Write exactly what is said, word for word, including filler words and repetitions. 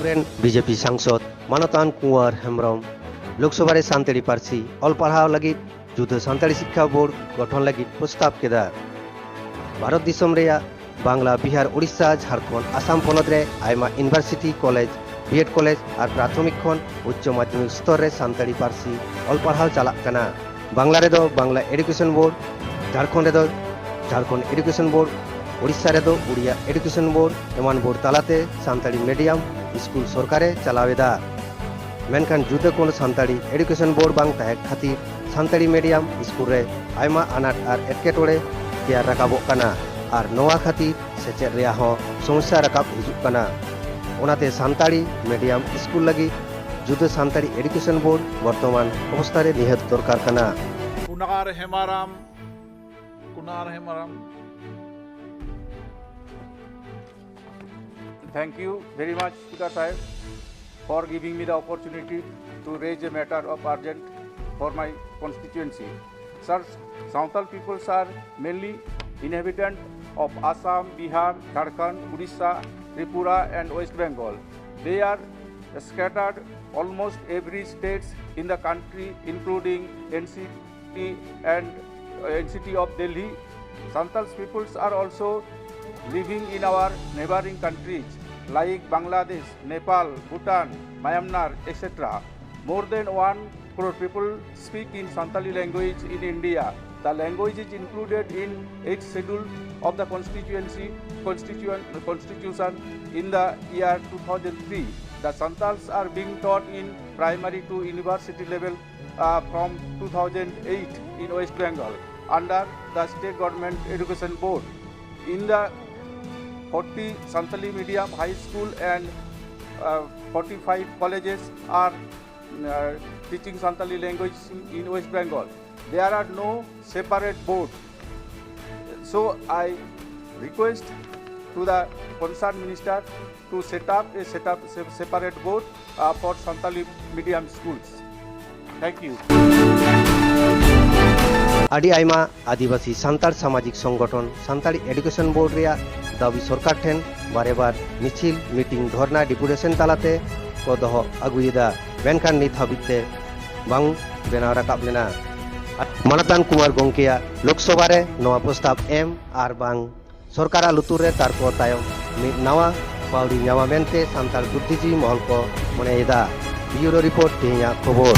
ᱨᱮᱱ ᱵᱤᱡᱮᱯᱤ ᱥᱟᱝᱥᱚᱫ ᱢᱟᱱᱚᱛᱟᱱ ᱠᱩᱸᱣᱟᱨ ᱦᱮᱢᱵᱨᱚᱢ ᱞᱳᱠᱥᱚᱵᱷᱟ ᱨᱮ ᱥᱟᱱᱛᱟᱲᱤ ᱯᱟᱹᱨᱥᱤ ᱚᱞ ᱯᱟᱲᱦᱟᱣ ᱞᱟᱹᱜᱤᱫ ᱡᱩᱫᱟᱹ ᱥᱟᱱᱛᱟᱲᱤ ᱥᱤᱠᱠᱷᱟ ᱵᱳᱨᱰ ᱜᱚᱴᱷᱚᱱ ᱞᱟᱹᱜᱤᱫ ᱯᱨᱚᱥᱛᱟᱵ ᱠᱮᱫᱟ᱾ ᱵᱷᱟᱨᱚᱛ ᱫᱤᱥᱚᱢ ᱨᱮᱭᱟᱜ ᱵᱟᱝᱞᱟ, ᱵᱤᱦᱟᱨ, ᱳᱰᱤᱥᱟ, ᱡᱷᱟᱲᱠᱷᱚᱸᱰ, ᱟᱥᱟᱢ ᱯᱚᱱᱚᱛ ᱨᱮ ᱟᱭᱢᱟ ᱤᱭᱩᱱᱤᱵᱷᱟᱨᱥᱤᱴᱤ, ᱠᱚᱞᱮᱡᱽ, ᱵᱤᱮᱰ ᱠᱚᱞᱮᱡᱽ ᱟᱨ ᱯᱨᱟᱛᱷᱚᱢᱤᱠ ᱠᱷᱚᱱ ᱩᱪᱪᱚ ᱢᱟᱫᱽᱫᱷᱚᱢᱤᱠ ᱥᱛᱚᱨ ᱨᱮ ᱥᱟᱱᱛᱟᱲᱤ ᱯᱟᱹᱨᱥᱤ ᱚᱞ ᱯᱟᱲᱦᱟᱣ ᱪᱟᱞᱟᱜ ᱠᱟᱱᱟ᱾ ᱵᱟᱝᱞᱟ ᱨᱮᱫᱚ ᱵᱟᱝᱞᱟ ᱮᱰᱩᱠᱮᱥᱚᱱ ᱵᱳᱨᱰ, ᱡᱷᱟᱲᱠᱷᱚᱸᱰ ᱨᱮᱫᱚ ᱡᱷᱟᱲᱠᱷᱚᱸᱰ ᱮᱰᱩᱠᱮᱥᱚᱱ ᱵᱳᱨᱰ, ᱳᱰᱤᱥᱟ ᱨᱮᱫᱚ ᱳᱰᱤᱭᱟ ᱮᱰᱩᱠᱮᱥᱚᱱ ᱵᱳᱨᱰ ᱮᱢᱟᱱ ᱵᱳᱨᱰ ᱛᱟᱞᱟᱛᱮ ᱥᱟᱱᱛᱟᱲᱤ ᱢᱤᱰᱤᱭᱟᱢ ᱥᱠᱩᱞ ᱥᱚᱨᱠᱟᱨᱮ ᱪᱟᱞᱟᱣ ᱮᱫᱟ᱾ ᱢᱮᱱᱠᱷᱟᱱ ᱡᱩᱫᱟᱹ ᱠᱳᱱᱳ ᱥᱟᱱᱛᱟᱲᱤ ᱮᱰᱩᱠᱮᱥᱚᱱ ᱵᱳᱨᱰ ᱵᱟᱝ ᱛᱟᱦᱮᱸ ᱠᱷᱟᱹᱛᱤᱨ ᱥᱟᱱᱛᱟᱲᱤ ᱢᱤᱰᱤᱭᱟᱢ ᱥᱠᱩᱞ ᱨᱮ ᱟᱭᱢᱟ ᱟᱱᱟᱴ ᱟᱨ ᱮᱴᱠᱮᱴᱚᱬᱮ ᱛᱮᱭᱟᱨ ᱨᱟᱠᱟᱵᱚᱜ ᱠᱟᱱᱟ ᱟᱨ ᱱᱚᱣᱟ ᱠᱷᱟᱹᱛᱤᱨ ᱥᱮᱪᱮᱫ ᱨᱮᱭᱟᱜ ᱦᱚᱸ ᱥᱚᱢᱚᱥᱥᱟ ᱨᱟᱠᱟᱵ ᱦᱤᱡᱩᱜ ᱠᱟᱱᱟ᱾ ᱚᱱᱟᱛᱮ ᱥᱟᱱᱛᱟᱲᱤ ᱢᱤᱰᱤᱭᱟᱢ ᱥᱠᱩᱞ ᱞᱟᱹᱜᱤᱫ ᱡᱩᱫᱟᱹ ᱥᱟᱱᱛᱟᱲᱤ ᱮᱰᱩᱠᱮᱥᱚᱱ ᱵᱳᱨᱰ ᱵᱚᱨᱛᱚᱢᱟᱱ ᱚᱵᱚᱥᱛᱷᱟ ᱨᱮ ᱱᱤᱦᱟᱹᱛ ᱫᱚᱨᱠᱟᱨ ᱠᱟᱱᱟ᱾ Kunar Hemaram, Kunar Hemaram. Thank you very much, Speaker Sahib, for giving me the opportunity to raise a matter of urgent for my constituency. Sir, Santal peoples are mainly inhabitant of Assam, Bihar, Jharkhand, Odisha, Tripura and West Bengal. They are scattered almost every states in the country, including N C T and uh, N C T of Delhi. Santal peoples are also living in our neighboring countries like Bangladesh, Nepal, Bhutan, Myanmar, et cetera. More than one crore people speak in Santali language in India. The language is included in eighth schedule of the constituency constitution, constitution in the year two thousand three. The Santals are being taught in primary to university level uh, from two thousand eight in West Bengal under the state government education board. In the forty Santali medium high school and uh, forty-five colleges are uh, teaching Santali language in West Bengal. There are no separate board. So I request to the concerned minister to set up a set up se- separate board uh, for Santali medium schools. Thank you. ᱟᱹᱰᱤ ᱟᱭᱢᱟ ᱟᱹᱫᱤᱵᱟᱹᱥᱤ ᱥᱟᱱᱛᱟᱲ ᱥᱟᱢᱟᱡᱤᱠ ᱥᱚᱝᱜᱚᱴᱷᱚᱱ Santali education board ᱨᱮᱭᱟᱜ ᱫᱟᱹᱵᱤ ᱥᱚᱨᱠᱟᱨ ᱴᱷᱮᱱ ᱵᱟᱨᱮ ᱵᱟᱨ ᱢᱤᱪᱷᱤᱞ, meeting, ᱫᱷᱚᱨᱱᱟ, deputation ᱛᱟᱞᱟᱛᱮ ᱠᱚ ᱫᱚᱦᱚ ᱟᱹᱜᱩᱭᱮᱫᱟ, ᱢᱮᱱᱠᱷᱟᱱ ᱱᱤᱛ ᱦᱟᱹᱵᱤᱡ ᱛᱮ ᱵᱟᱝ ᱵᱮᱱᱟᱣ ᱨᱟᱠᱟᱵ ᱞᱮᱱᱟ᱾ ᱢᱟᱱᱚᱛᱟᱱ ᱠᱩᱢᱟᱨ ᱜᱚᱢᱠᱮᱭᱟᱜ ᱞᱳᱠᱥᱚᱵᱷᱟ ᱨᱮ ᱱᱚᱣᱟ ᱯᱨᱚᱥᱛᱟᱵ ᱮᱢ ᱟᱨ ᱵᱟᱝ ᱥᱚᱨᱠᱟᱨᱟᱜ ᱞᱩᱛᱩᱨ ᱨᱮ ᱛᱟᱨᱠᱚ ᱛᱟᱭᱚᱢ ᱢᱤᱫ ᱱᱟᱣᱟ ᱯᱟᱹᱣᱲᱤ ᱧᱟᱢᱟ ᱢᱮᱱᱛᱮ ᱥᱟᱱᱛᱟᱲ ᱵᱩᱫᱽᱫᱷᱤᱡᱤᱵᱤ ᱢᱚᱦᱚᱞ ᱠᱚ ᱢᱚᱱᱮᱭᱮᱫᱟ᱾ ᱵᱤᱭᱩᱨᱳ ᱨᱤᱯᱳᱨᱴ, ᱛᱮᱦᱮᱧᱟᱜ ᱠᱷᱚᱵᱚᱨ᱾